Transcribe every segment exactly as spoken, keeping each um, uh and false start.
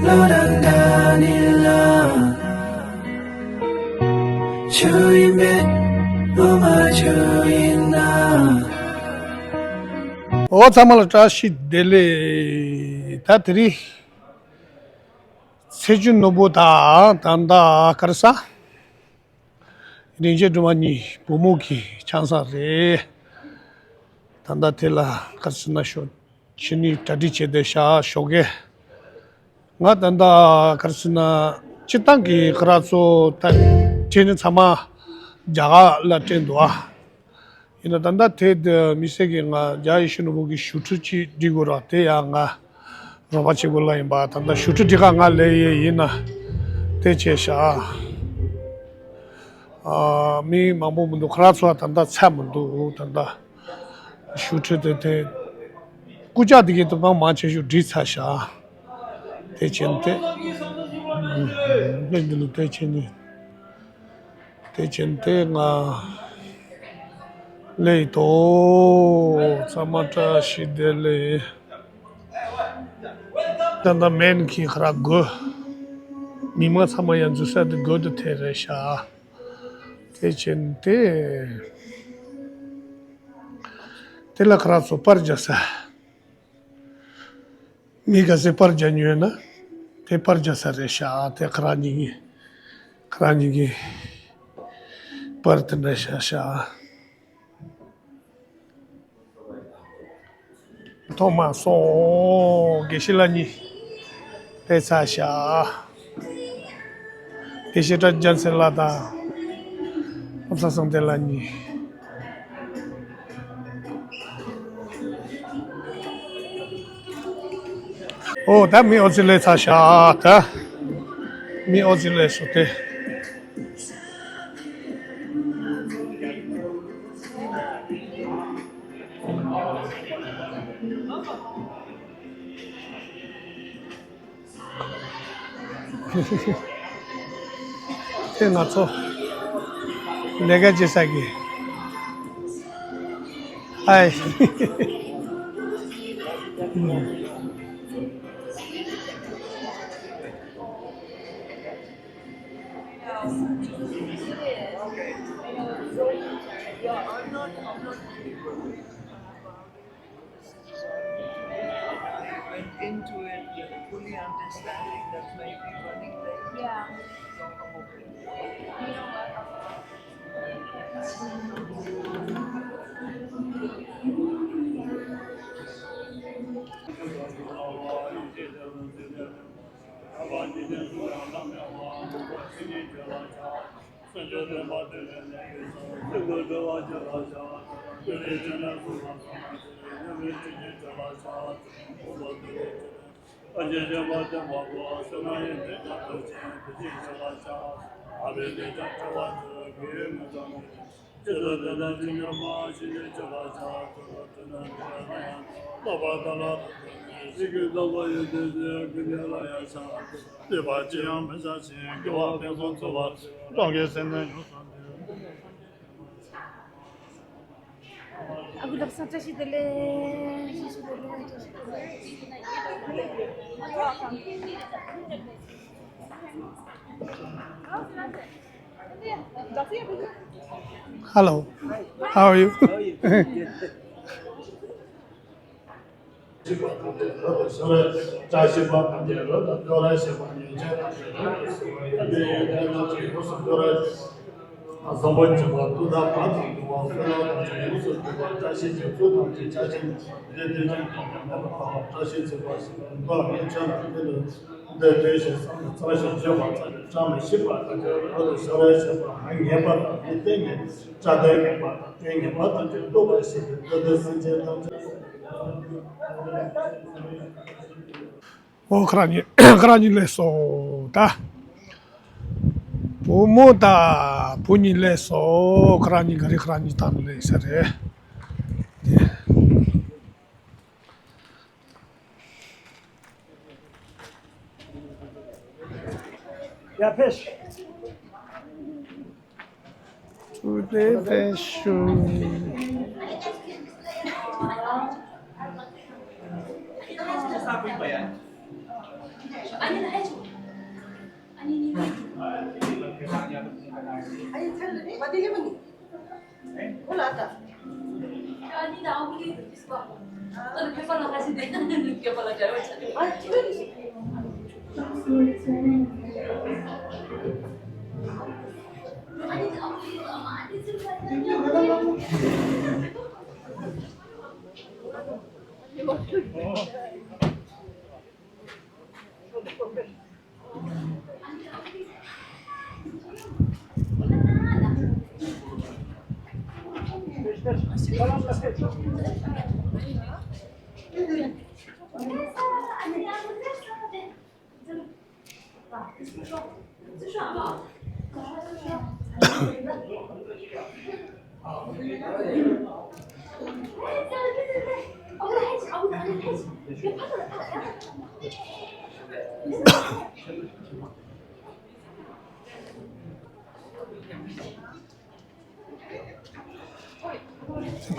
བློ་རང་འདྲ་ནི་ལ། ཆུ་ཡིན་མེད་བློ་མ་ཆུ་ཡིན་ན། འོ་ཚང་མ་ལ་བཀྲ་ཤིས་བདེ་ལེགས། ད་དེ་རིང་ཚེས་བཅུ་ནོར་བུ་དང་ད་ལྟ་ག་རེ་ཟ། རིན་ཆེན་སྒྲོལ་མ་གཉིས་བུ་མོ་གི་ཆང་ས་རེད། ད་ལྟ་དེ་ལ་ག་རེ་ཟེར་ན་ཤོག་ཕྱི་ནས་གྲ་སྒྲིག་བྱས་ཏེ་བཞག་ཞོགས་ཀས། ང་ད་ལྟ་ག་རེ་ཟེར་ན་སྤྱིར་བཏང་གི་ཁ་རག་ཚོ་ད་ཁྲིད་ནི་ཚང་མ་རྒྱ་གར་ལ་སྤྲད་འདུག་ཨ། ཡིན་ན་ད་ལྟ་དེ་དུ་མི་སེར་གྱིས་ང་རྒྱ་ཡེ་ཤེས་ནོར་བུ་གི་ཞུ་ཁྲིད་ཅིག་སྒྲིག་དགོས་ར། དེ་ཡང་ང་རོགས་པ་བྱེད་དགོས་ལ་ཡིན་པ། ད་ལྟ་ཞུ་ཁྲིད་སྒྲིག་ག་ང་ལས་ཡས་ཡིན་ན་དེ་བྱས་ཤག་ཨ། མི་མང་པོ་མི་འདུག་ཁ་རག་ཚོ་ད་ལྟ་ཚད་མི་འདུག་ད་ལྟ་ཞུ་ཁྲིད་དེ་དེ་སྐུ་ཅག་དེ་གའི་དུ་བང་མང་ཆེ་ཤོས་བསྒྲིགས་ཚར་ཤག་དེ་བྱས་ནས་དེ་ཨ་འདི་ལ་དེ་བྱས་ནས། དེ་བྱས་ཏེ་ང་ལེ་དོ། ཚང་མ་བཀྲ་ཤིས་བདེ་ལེགས། ད་ལྟ་སྨན་གྱི་ཁ་རག་དགོས། མི་མང་ཚང་མ་ཡང་འཛུལ་ས་དེ་དགོས་དུ་དེ་རེད་ཤག་དེ་བྱས་ཏེ་དེ་ལ་ཁ་རག་ཚོ་པར་རྒྱག་ས། མི་ག་ཚོད་པར་རྒྱག་མྱོང་ཡོད་ན་དེ་པར་རྒྱག་ས་རེད་ཤག་དེ་ཁ་རག་གཉིས་ཀྱི་ཁ་རག་གཉིས་ཀྱི་པར་དེ་འདྲ་ཤག་ཤག་ཐོག་མ་སོང་། དགེ་བཤེས་ལགས་གཉིས་ཕེབས་ཚར་ཤག་དགེ་བཤེས་བཀྲ་རྒྱལ་མཚན་ལགས་དང་། ཨོ་ས་སང་བསྟན་ལགས་གཉིས། ཨོ་ད་མི་ཨོ་ཙི་ལས་ཚར་ཤག་ད་མི་ཨོ་ཙི་ལས་སོ་དེ། དེ་ང་ཚོ་ལས་ཀ་བྱེད་ས་གི་ཨའི། Went into it fully understanding, that's why we running late. Yeah. ཨ་ཁུ་ལགས་སོ་བཀྲ་ཤིས་བདེ་ལེགས། བཀྲ་ཤིས་བདེ་ལེགས། Hello, how are you? བཀྲ་ཤིས་པ་ཐམས་ཅད་རབ་ཏུ་ཤོར་བའི། བཀྲ་ཤིས་པ་ཐམས་ཅད་རབ་ཏུ་སྐྱོར་བའི། ཞེས་པ་ཉེས་ཅན་ཐམས་ཅད་རབ་ཏུ་གསོ་བའི། ཡོན་ཏན་ཐམས་ཅད་ཡོངས་སུ་འགྱུར་བའི། བཟང་པོ་སྤྱོད་པ་དུས་དང་བར་དུ་འགྱུར་བ། ཀུན་སློང་ཐམས་ཅད་ཡོངས་སུ་འགྲུབ་པ། བཀྲ་ཤིས་ཀྱི་ཚོགས་ཐམས་ཅད་ཆར་ཆེན་འདི་དུས་ཀྱང་ཐོག་མེད་པར་བབས་པ། བཀྲ་ཤིས་ཚིག་པ་ཞིག་ལ་འདོད་མི་ཆོས་ལ་འདི་ལུས་འདོད་དོན་ཞིག་བསམ་དུ་གཙང་ཞིང་བྱོན་པ་ཙམ་གྱིས་བཀྲ་མི་ཤིས་པ་ཐམས་ཅད་རབ་ཏུ་ཤོར་བའི། ཞེས་པ་ངེས་པ་དང་ནི་ལྟས་ངན། བཀྲ་དོན་ངན་པ་དང་རྐྱེན་ངན་པ་ཐམས་ཅད་བཟློག་པར་བྱེད་པའི་བདུད་སྡེ་སེམས་ཅན་ཐམས་ཅད། ཨོ་ཁ་རག་གཉིས་ཁ་རག་གཉིས་ལས་སོ་ད། བུ་མོ་དང་བུ་གཉིས་ལས་སོ། ཁ་རག་གཉིས་ག་རེ་ཁ་རག་གཉིས་དང་ལས་ས་རེད། ཡ་ཕེ་ཤི། ཐུགས་རྗེ་ཆེ་ཞུ།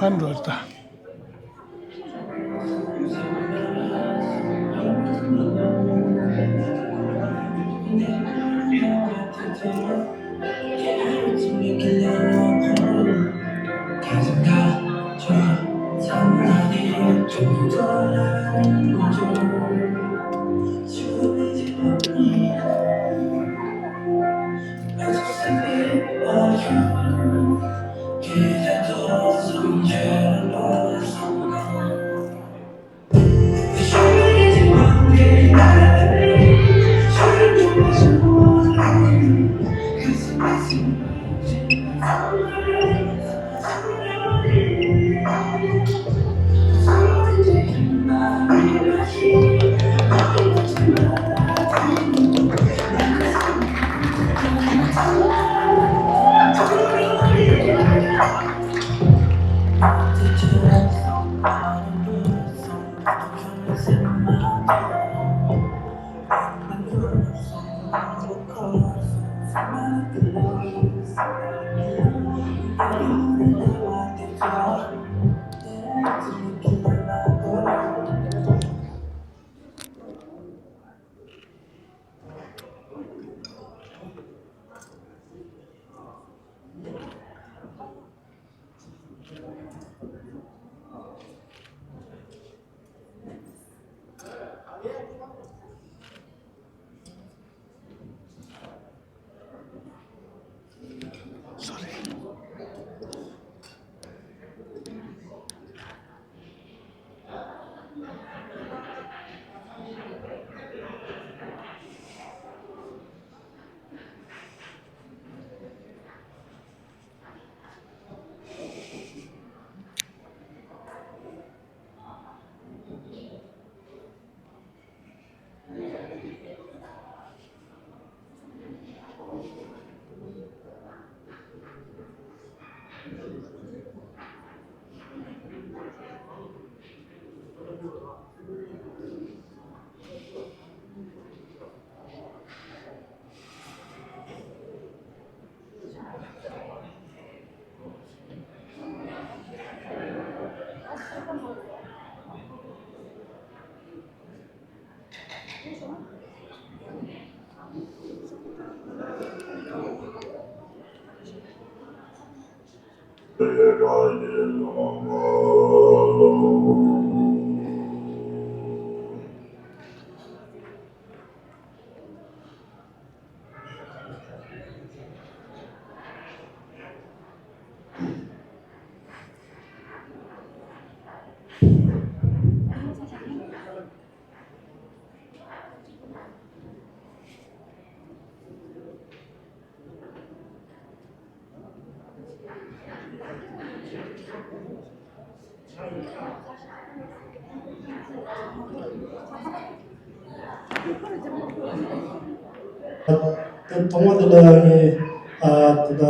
ཁམས་འགྲོ་ད། ཐོག་མ་དེ་ལ་ངས་ཨ་དེ་ད་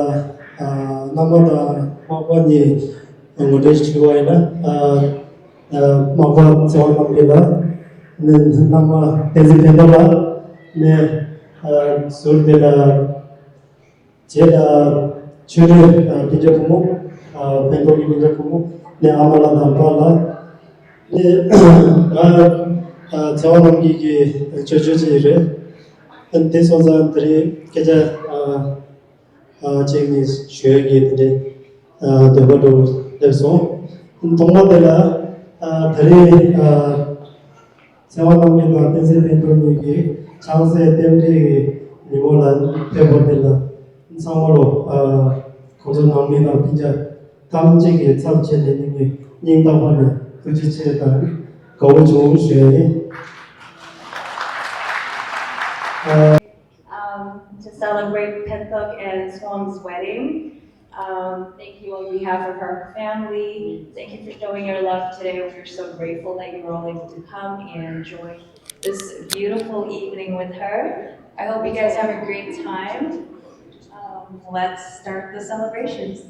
ཨ་རྣམ་པ་དང་མག་པ་གཉིས་ངོ་སྤྲོད་ཞིག་བྱེད་པ་ཡིན་ན། ཨ་ཨ་མག་པ་ཚེ་དབང་རྣམ་རྒྱལ་ལགས། ནས་རྣམ་པ་བསྟན་འཛིན་ཕན་ཐོགས་ལགས། ནས་ཨ་ཟུར་དེ་ལ་རྗེས་ལ་ཆོས་སྒྲོན་ཨ་སྤུན་ཀྱག་བུ་མོ། ཨ་ཕན་ཐོགས་ཀྱི་སྤུན་ཀྱག་བུ་མོ། ནས་ཨ་མ་ལགས་དང་པཱ་ལགས། ནས་ང་ ཨ། ཚེ་དབང་རྣམ་རྒྱལ་གྱི་སྐྱོན་བརྗོད་ཅིག་རེད། ཨ། དེ་སོང་ཙང་དེ་རིང་སྐད་ཆ་ཨ་ཨ་གཅིག་གཉིས་ཞུ་ཡག་གི་དེ་འདྲའི་ཨ་འདོད་པ་འདྲ་བོ་སླེབས་སོང་། ཐོག་མ་དེ་ལ་ཨ་དེ་རིང་ཨ་ཚེ་དབང་རྣམ་རྒྱལ་དང་བསྟན་འཛིན་བསྟན་འགྲོ་གཉིས་ཀྱིས་ཆང་སའི་རྟེན་འབྲེལ་གྱི་ཉིན་མོ་ལ་ཕེབས་པ་དེ་ལ་ཚང་མ་ལོ་ཨ་ཁོང་ཚོ་ནང་མི་དང་སྤུན་ཀྱག་ཐམས་ཅད་ཀྱི་ཚབ་བྱས་ནས་སྙིང་ནས་སྙིང་ཐག་པ་ནས་ཐུགས་རྗེ་ཆེ་དང་དགའ་བོ་བྱུང་ཞུ་ཡ་ཡིན། ཨ། Um, to celebrate Pettok and Swang's wedding. Um, thank you on behalf of her family. Thank you for showing your love today. We're so grateful that you were all able to come and enjoy this beautiful evening with her. I hope you guys have a great time. Um, let's start the celebrations.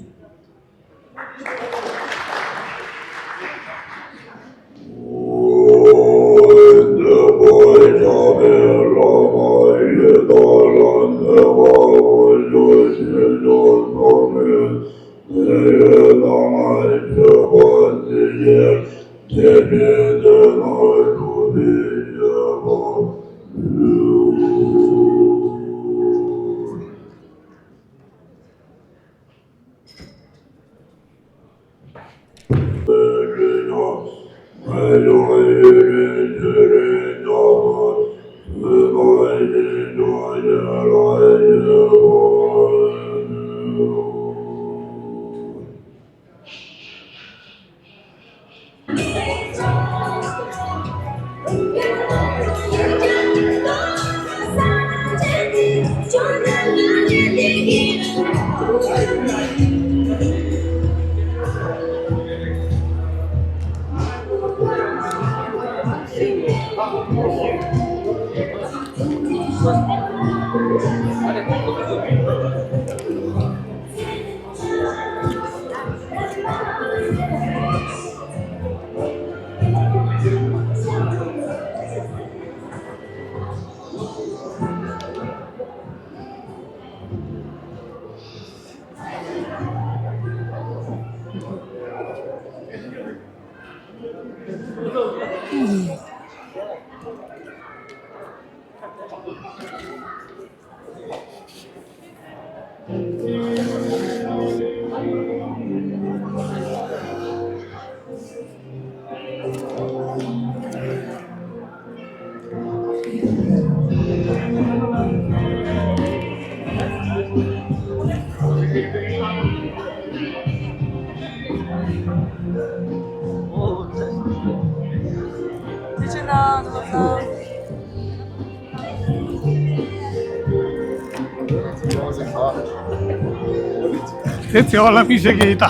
དེ་ཚེ་བ་ལ་མི་ཤེས་ཀྱི་ཡིན་ད།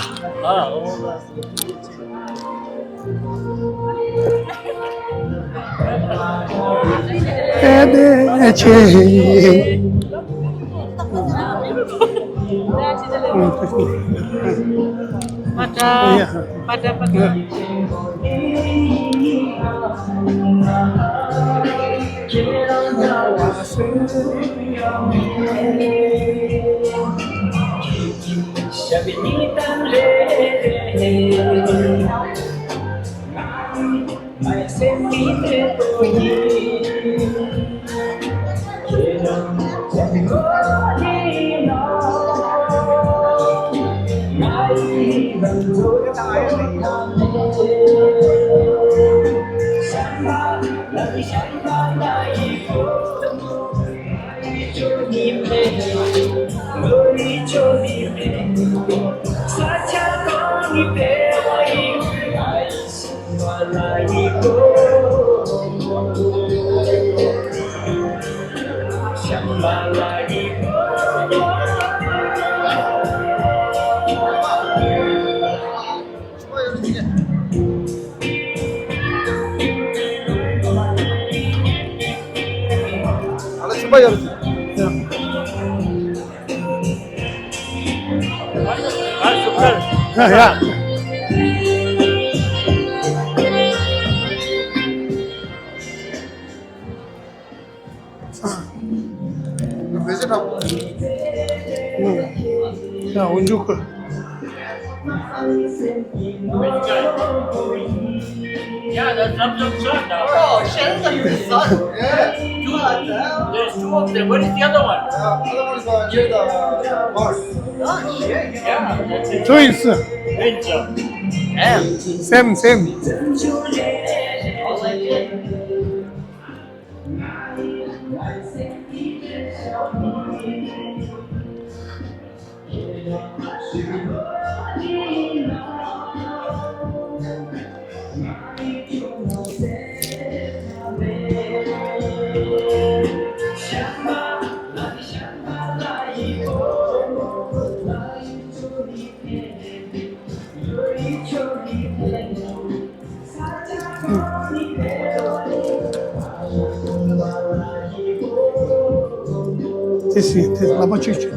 ཨེ་དེ་ཆེ། པ་ཏྲ། པ་ཏྲ་པ་ཏྲ། ཡ་ཡ། Yeah, that's some some son now. Oh, Shannon, you son. Yeah. Two, there's two of them. Where is the other one? Uh, other one is uh, near the uh, bar. Oh, shit. Yeah, that's it. Twins. Twins. Uh, damn. Same, same. དེ་སྲིད་དེ་ལག་པ་གཅིག་གཅིག་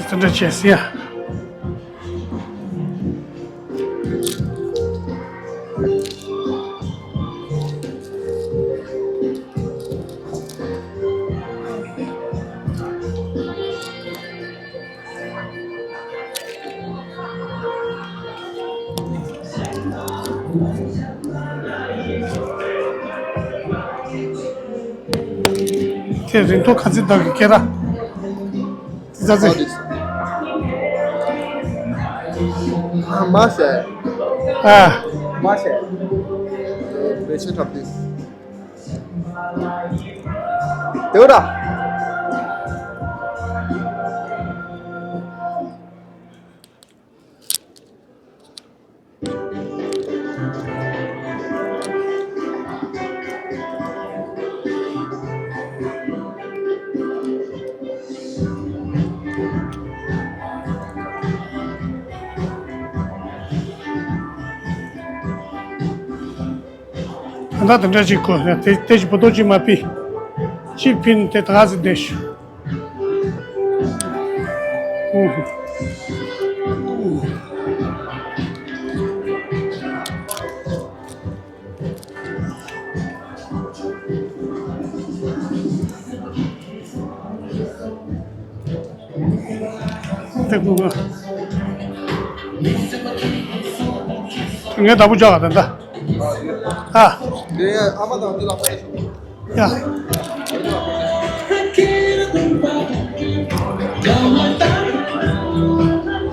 དེ་འདྲ་བྱས་ཟིན་ཡ། དེ་རིང་ཐོ་ག་ཚོད་བདག་གི་སྐད་ར། དེ་ཚ་ཚེ། ཨ་མ་ཤེ། ཨ། མ་ཤེ། རེ་ཆེ་ཐབས་དེ། དེ་བ་ར། ད་ལྟ་དེ་འདྲ་ཅིག་གོ་དེ་དེ་ཅིག་བུ་ཏོ་ཅིག་མ་ཕི་ཅིག་ཕིན་དེ་ད་ག་ཟེ་བསྡད་ཤོག་ངས་ད་བུ་ཅག་ག་ད་ད། ཨ། ཨ་མ་དང་འདི་ལ་ཕ་ཡ་ཤོག་ཡ།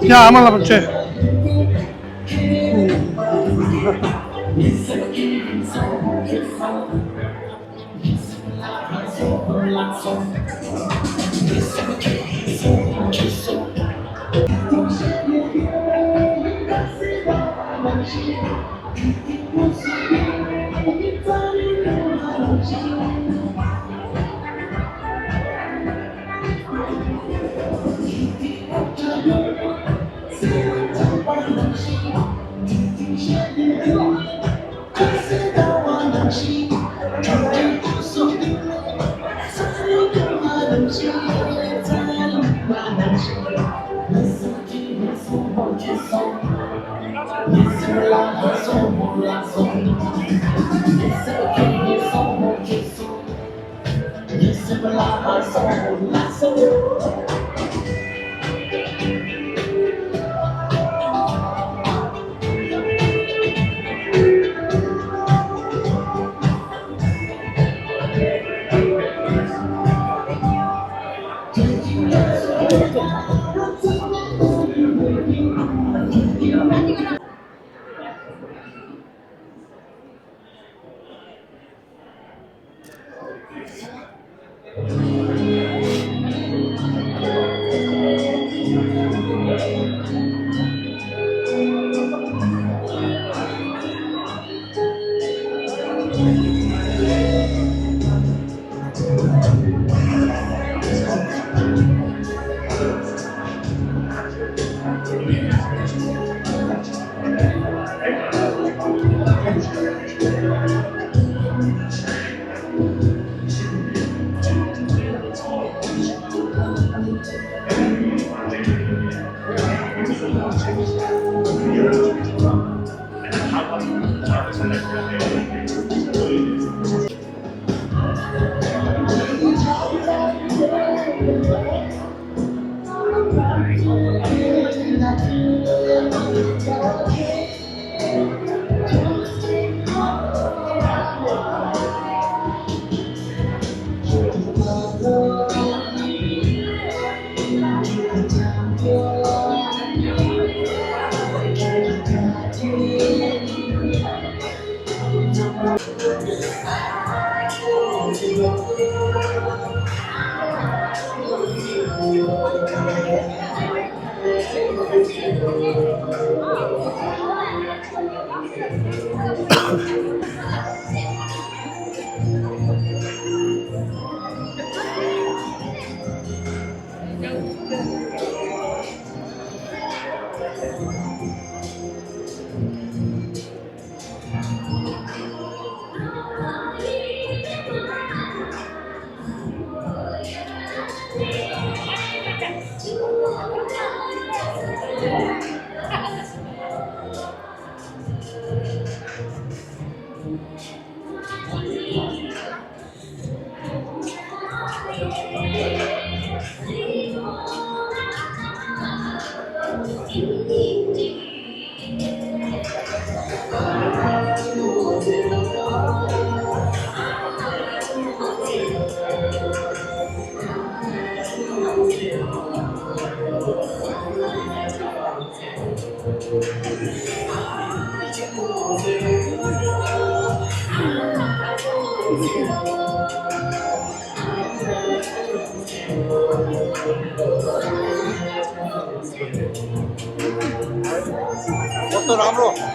ཡ་ཨ་མ་ལ་བུ་ཅེ།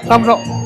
རམ་རོ།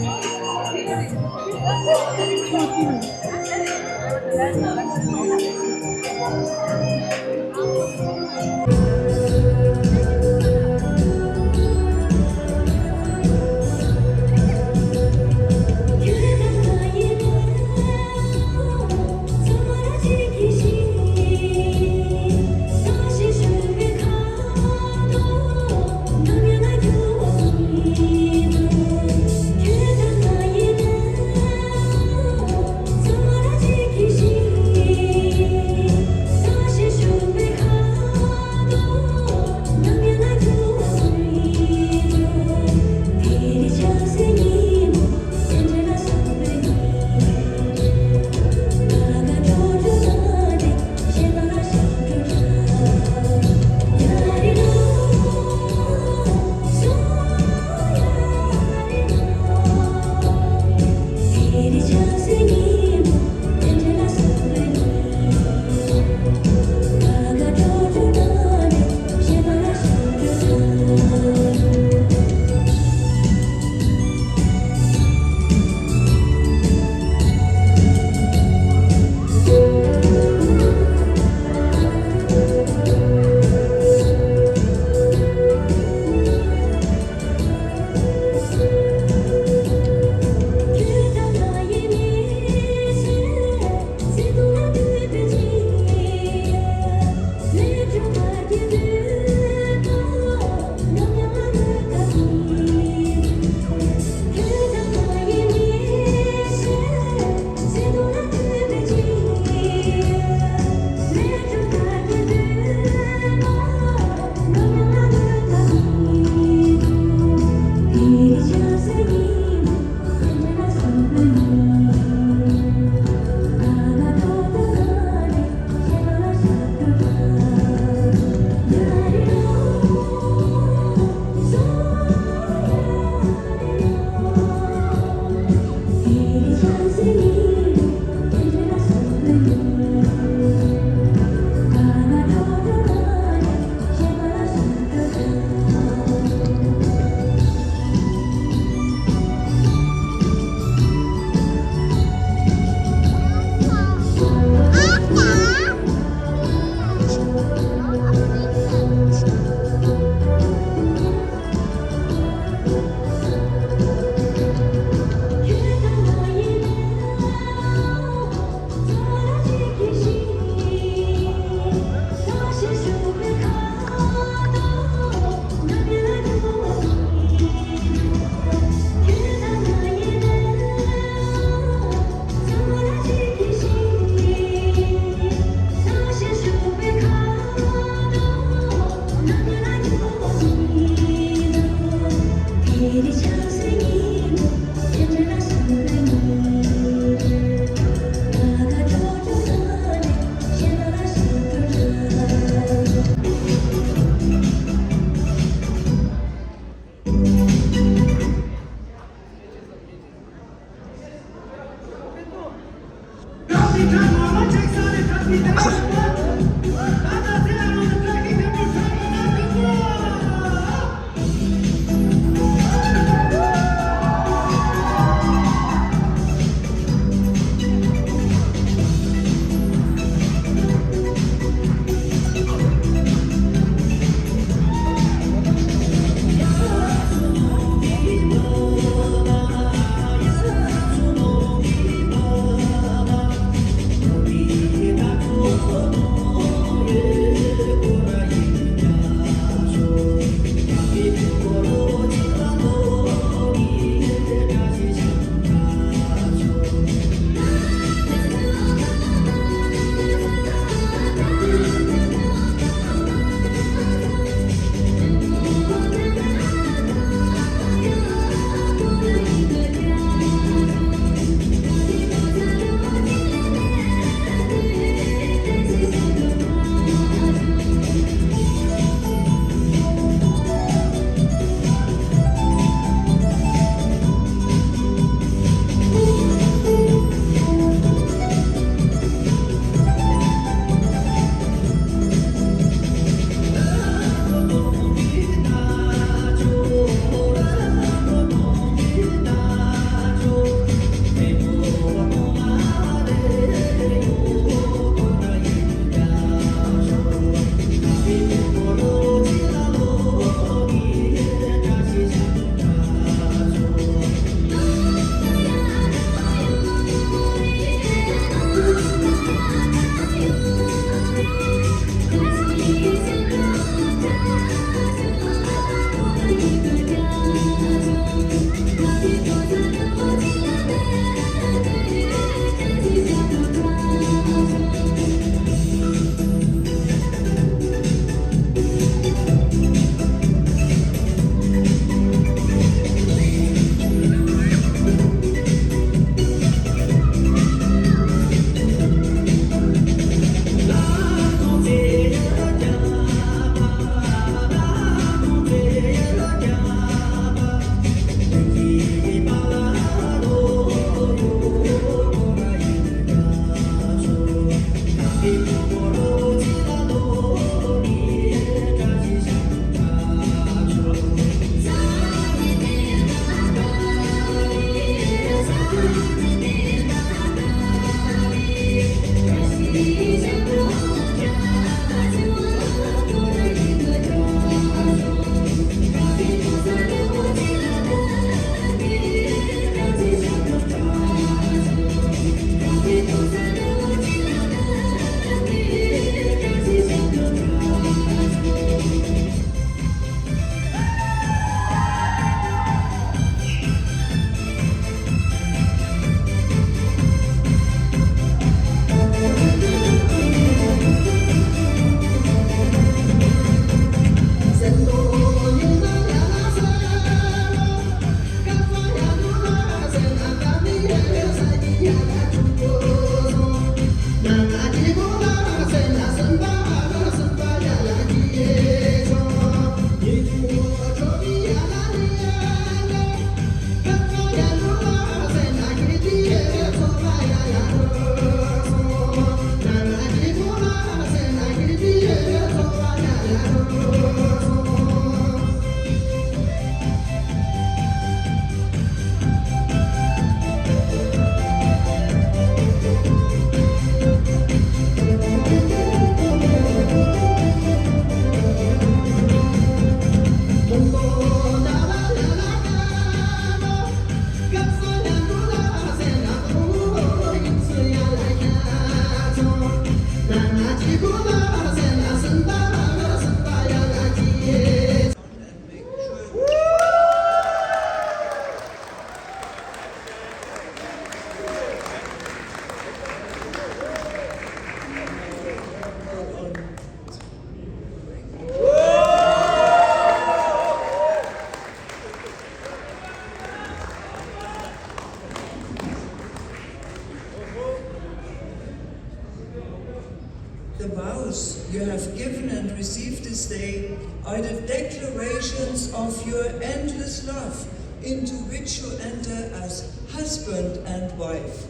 The vows you have given and received this day are the declarations of your endless love, into which you enter as husband and wife.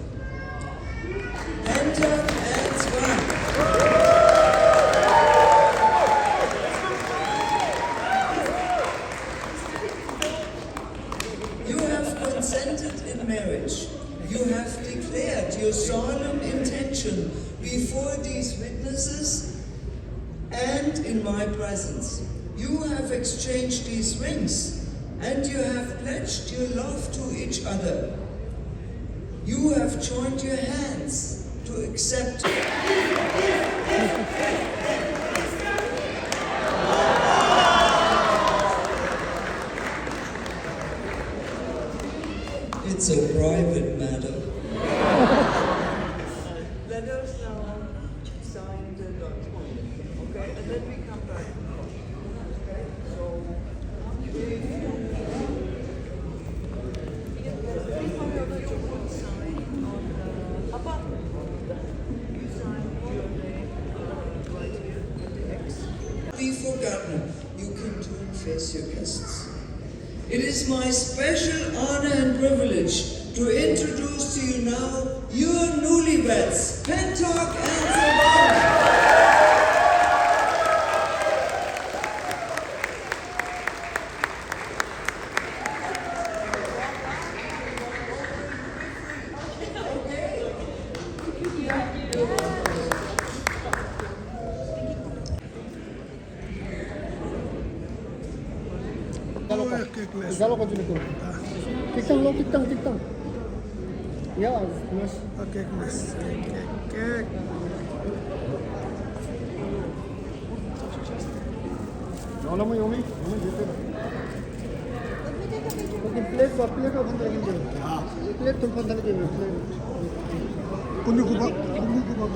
Enter as one. Before these witnesses and in my presence, you have exchanged these rings and you have pledged your love to each other. You have joined your hands to accept. It's a private matter. Let us now sign the document, okay? And then we come back. Okay? So, if you, if one of you would sign on the, Papa, you sign your name, uh, right here with the X. Be forgotten. You can turn face your guests. It is my special honor and privilege to introduce to you now your newlyweds, Pentok and Savannah. Jalo ko, jalo ko jalo ko. Tik tang lo, tik tang, tik tang. Ya, mas. Okay, mas. Kek, kek, kek. Yola mo yomi, yomi jete. Okay, plate pa, plate pa phanda ke. Plate to phanda ke, plate. Kumi kuba, kumi kuba.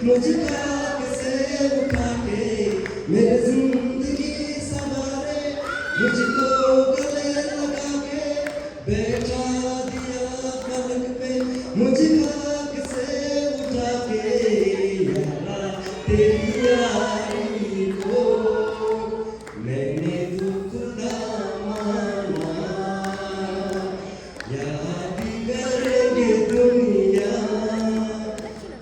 मुझे खाक से उठा के, मेरे जिंदगी संवारे, मुझको गले लगा के, बैठा दिया पलक पे, मुझे खाक से उठा के, यारा, तेरी यारी को मैंने दुख ना माना। याद करेंगे दुनिया,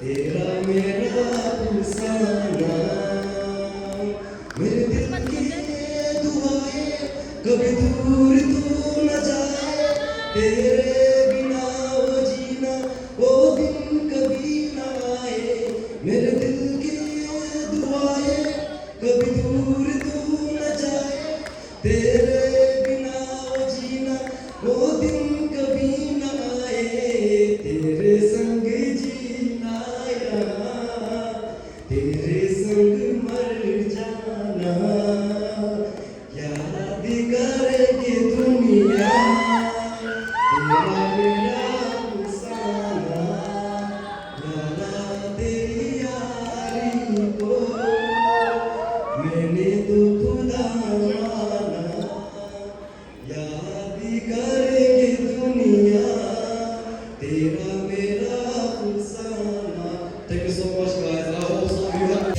तेरा मेरा अफसाना। मेरे दिल की ये दुआएं, कभी दूर तू न जाए, तेरे बिना वो जीना, वो दिन कभी ना आए। मेरे दिल की ये दुआएं, कभी दूर तू न जाए, तेरे बिना वो जीना, वो दिन कभी ना आए। तेरे संग जीना यहाँ, तेरे संग मर जाना। याद करेगी दुनिया, तेरा मेरा अफसाना। यारा, तेरी यारी को मैंने तो खुदा माना। याद करेगी दुनिया, तेरा मेरा अफसाना। Thank you so much, guys. I hope so you have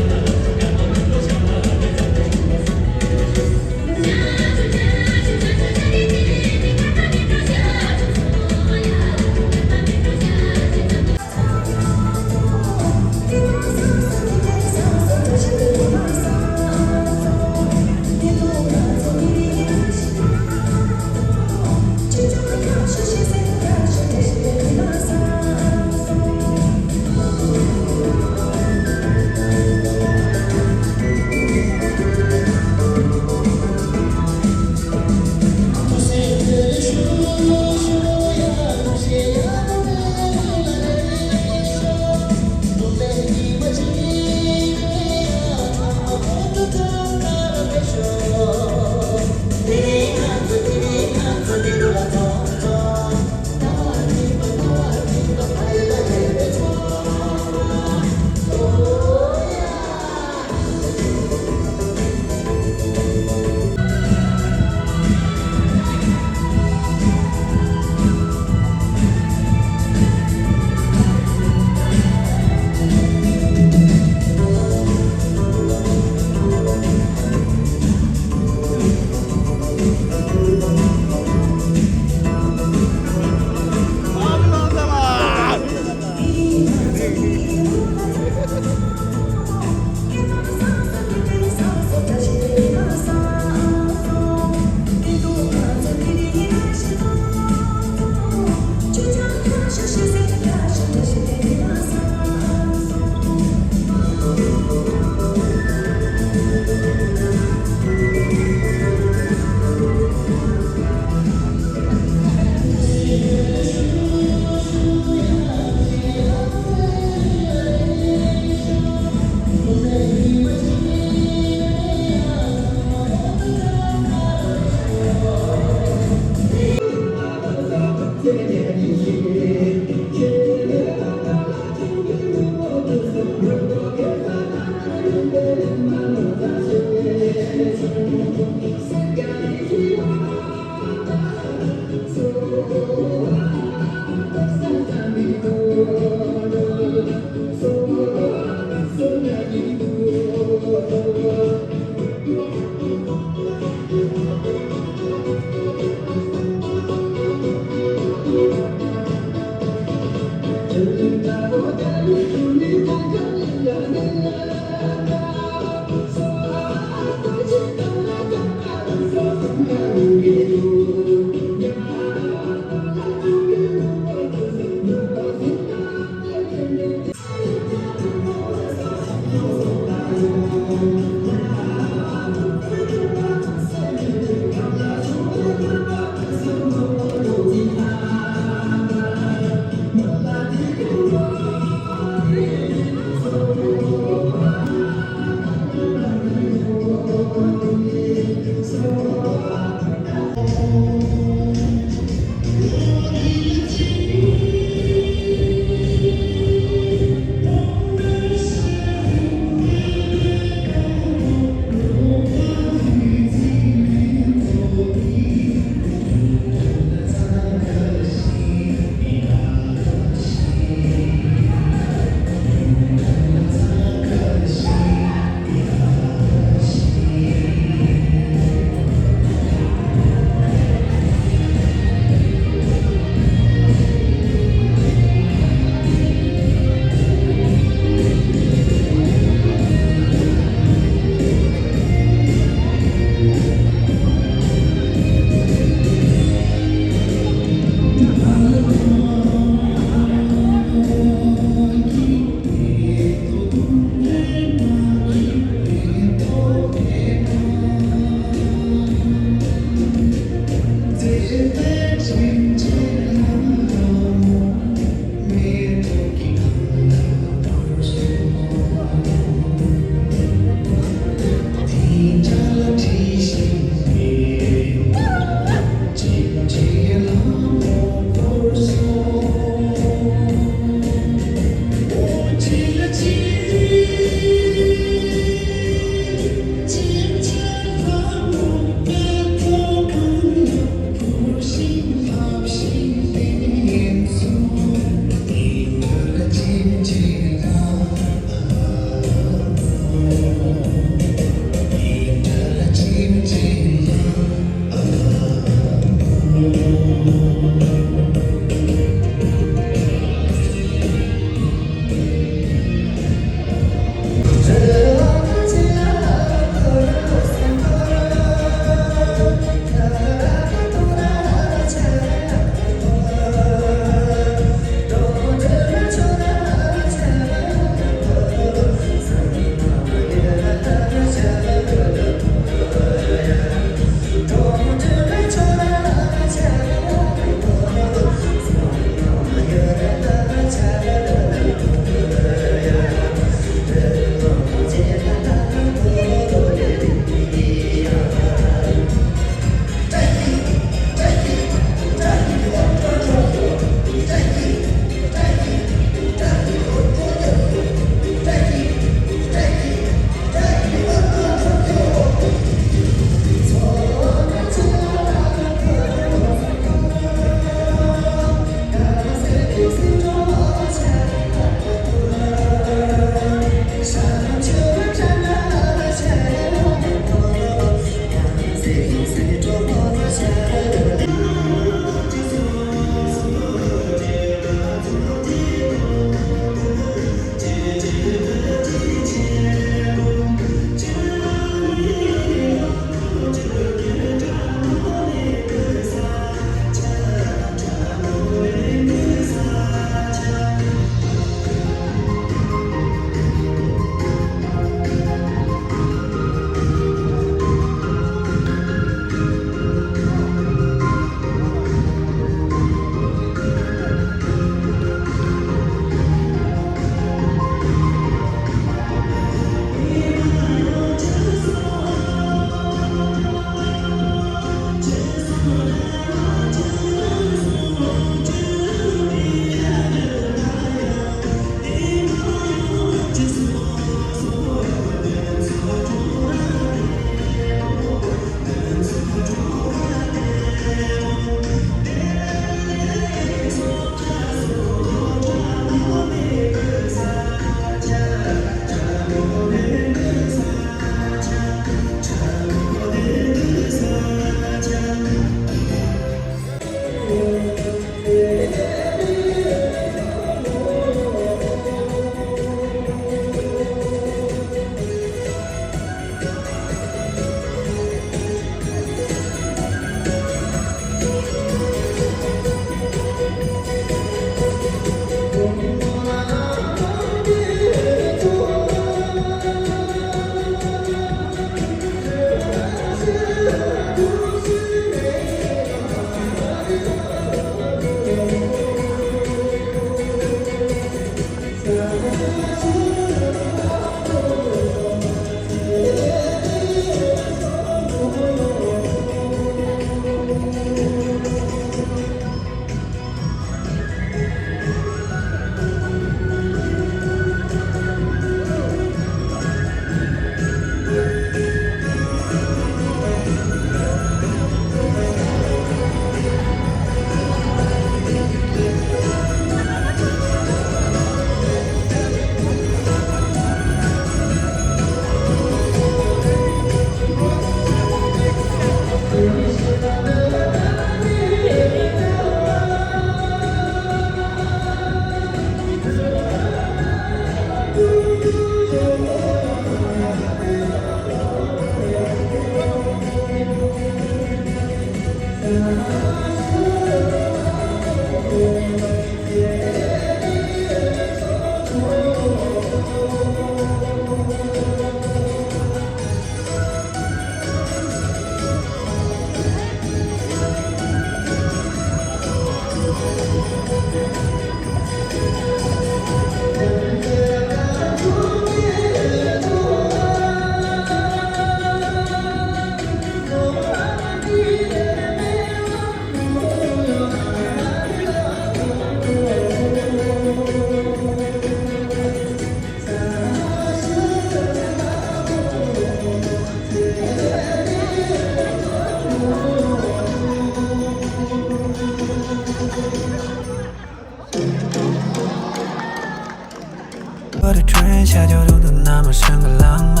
བར་ཁྲོན་ཤ་ཇོ་རུ་དུ་ན་མ་ཤང་གི་ལང་མ།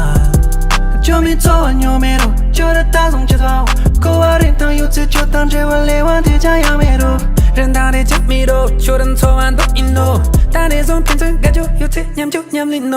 ཇོ་མི་ཚོ་བ་ཉོ་མེ་རུ་ཇོ་ར་ད་སོང་ཅི་ཚོ། ཁོ་བ་རིན་ཐང་ཡོད་ཚེ་ཇོ་དང་འབྲེལ་བ་ལས་བ་དེ་ཅང་ཡང་མེ་རུ། རིན་ཐང་རེ་ཅང་མི་རུ་ཇོ་ར་ཚོ་བ་འདུག་ཡིན་ནོ། ད་རེ་སོང་ཕན་ཚུན་དགའ་ཇོ་ཡོད་ཚེ་ཉམ་ཇོ་ཉམ་ལིན་ནོ།